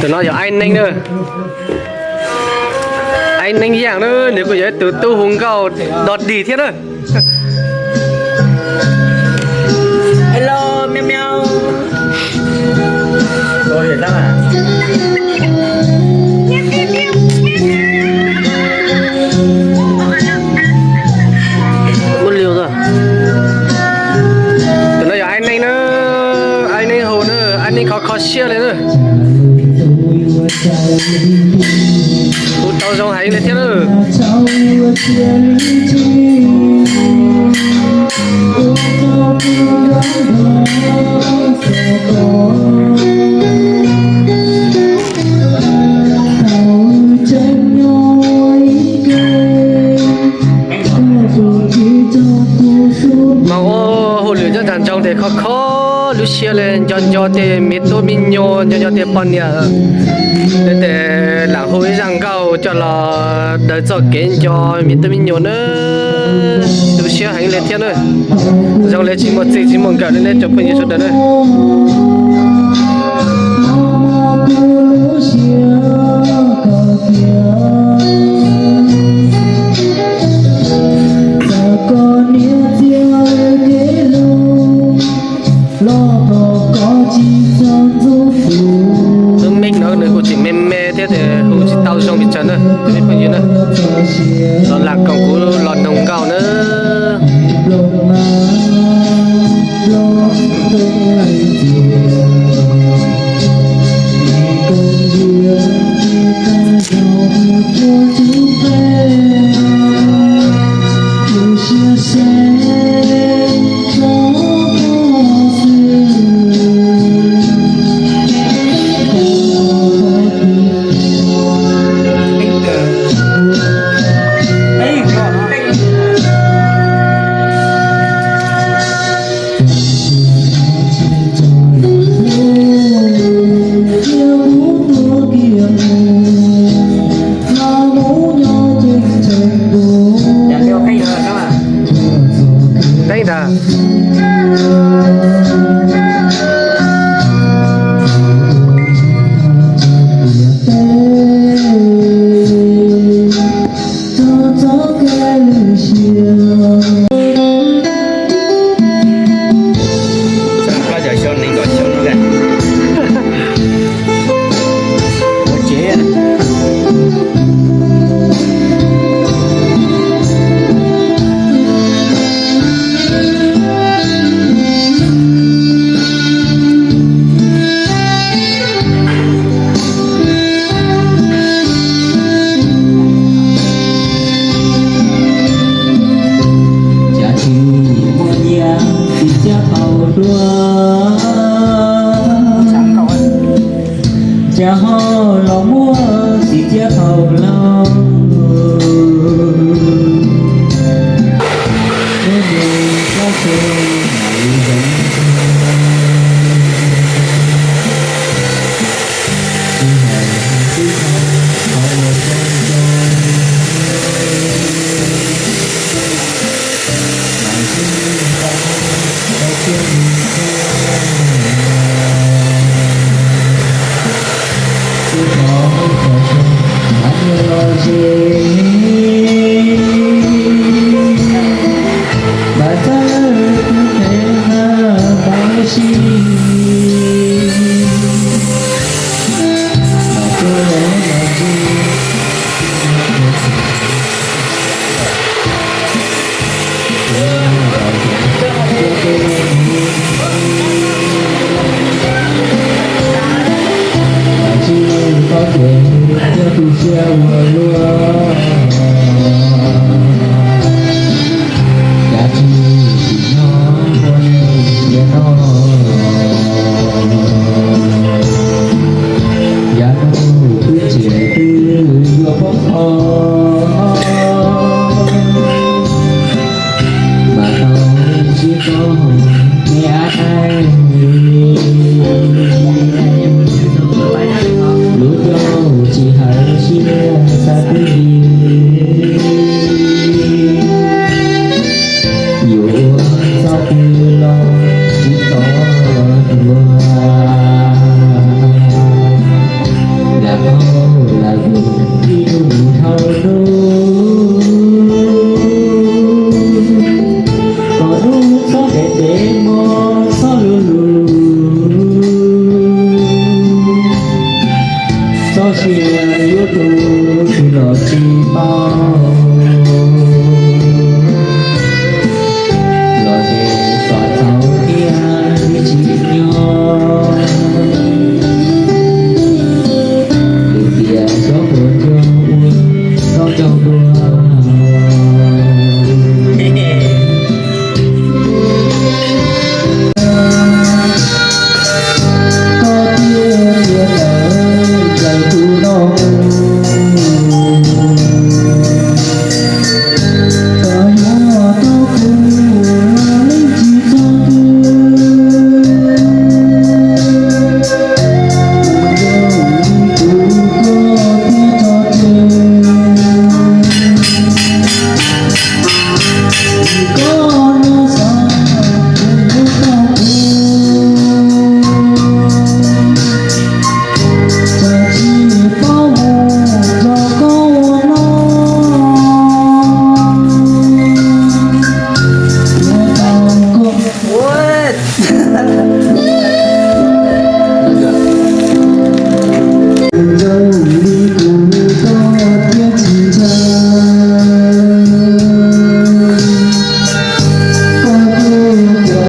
Tus no yog Aib Neeb na. Aib Neeb Yaaj na, nws kuj yog ib tug tub hu nkauj dog dig thiab na. Hello, meow meow. Tus no yog Aib Neeb na, Aib Neeb hu na, Aib Neeb khov kho siab li na. Hu tau zoo heev li thiab na. Mas ua hauj lwm nyob tag nrho ces khov kho lub siab li, nco nco tej me tub me nyuam, nco nco tej poj niam. Ces lam hu ib zaj nkauj coj los daws txoj kev nco me tub me nyuam na. Tu siab heev li thiab na. Zoo li tsis muaj txij tsis muaj nkawm li nej cov phooj ywg sawv daws na. Lub mic no nws kuj tseem me me thiab ces hu tsis tau zoo pes tsawg na, ib phooj ywg na. Los lam koom kuv los noog nkauj na. Teeb ntag. Cas tsis muaj nyiaj txiv thiab tau dua, cas ho los muaj txiv thiab tau laus. Lub caij tsis hawv siab xav twb li, yuav ua txoj twg los tsis tau luag. Lam hau lam vim ib hnub dhau hnub, kom hnub txhob ntev ntev hmo txhob luv luv. Txoj sia